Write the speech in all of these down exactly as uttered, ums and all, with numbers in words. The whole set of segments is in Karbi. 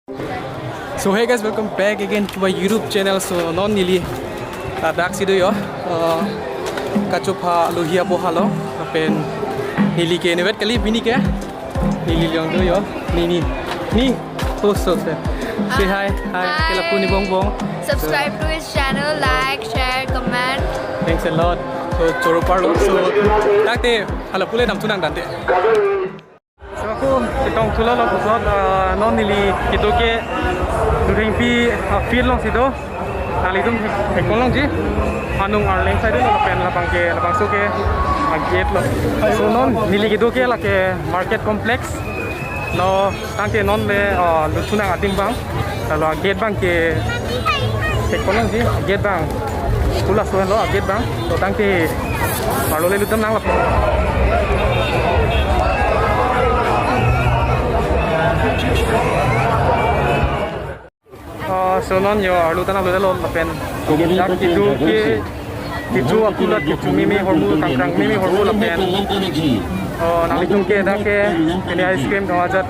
So hey guys, welcome back again to my YouTube channel. So non neli ladak si do yo, uh, kachopha alohi apo halo, lapen neli ke inutvet kali pini ke, neli along do yo, ni ni ni, so so so. Say hi, hi, ke lapu ni bongbong. Subscribe to his channel, like, share, comment. Thanks a lot. So choro parlo, so tangte hala pule damthu nang tangte. So ako chetong thulo lo pusot, ah, non neli kedo ke Duthengpi, ah, field along si do. Nanglitum thek-, theklong longji. Anung arleng side lo lapen labang ke, labangso ke, ah, gate lo. So non neli kedo ke lake market complex. No tangte non le, ah, luthu nang adim abang. Lalo gate abang ke theklong longji, gate abang school aso lo, gate abang. So tangte arlo le lutdam nang lapen. Ah, so non yo arlo tan arlo lo lapen. Dak kedo ke kecho akulat kecho meme ahormu, kangkrang meme ahormu lapen. Oh, nanglitum ke dak ke pini ice cream do ajat.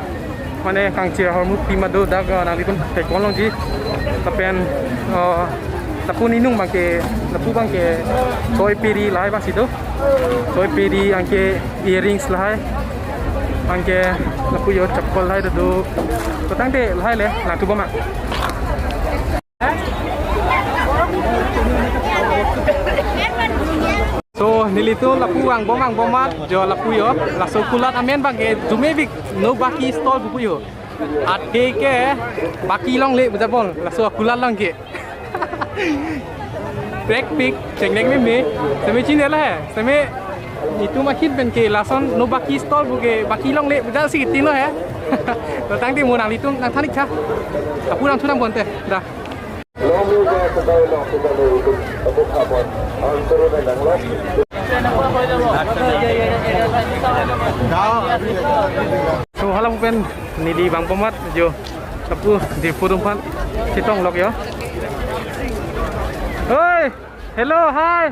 Mane kangchir ahormu pima do dak, ah, nanglitum theklong longji. Lapen, ah, lapu ni inung abang ke, lapu abang ke choi peri lahai abang si do. Choi peri anke earrings lahai. Anke lapu yo chappal lahai do do. To tangte lahai le, nangthu bom ma. So nelitum lapu vangbom vangbom amat jo lapu yo, laso kulat amen abang ke Jumevik No Baki Stall pu yo. Athe ke baki longle pu jabon, laso kulat along ke. Prekpik, chengnek meme, seme chinine lo he, seme itum ahin pen ke lason No Baki Stall pu ke baki longle pu jasi tin lo he. To tangte mo nanglitum nangthan-ik tha. Lapu nangthu nang bonte, da. So hala pu pen neli vangbom amat jo lapu jirpo atum aphan chetong lok yo. Oi, hello, hi.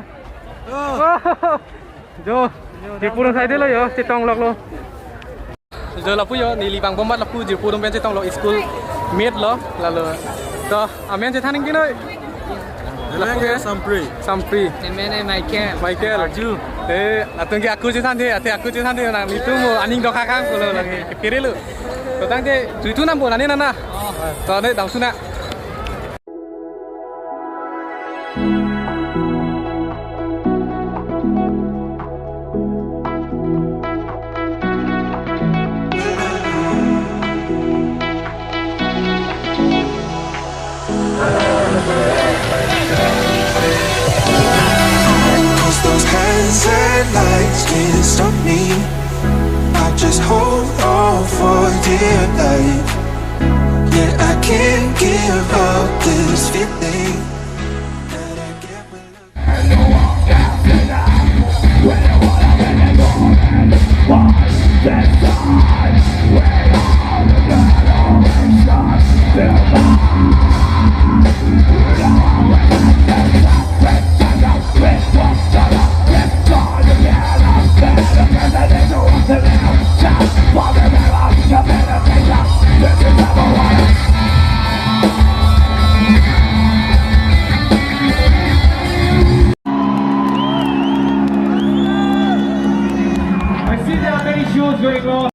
Oh. Jo, jirpo atum side lo yo, chetong lok lo. Jo lapu yo, neli vangbom amat lapu jirpo atum pen chetong lok, school mate lo, lalo. To, amen chethan nangji noi. Lapu ke? Sampri. Sampri. Amen, Michael. Michael. Arju. Eh, latum ke ako chethan de, athe ako chethan de, nanglitum mo aning dokha kang pulo lake, kephere lo. To tangte, juthu nang bo nani nana. Oh. To ne damthu nang. Close those hands and lights can't stop me. I just hold on for dear life. Yeah, I can't give up this feeling that I get when I see there are many shows going on.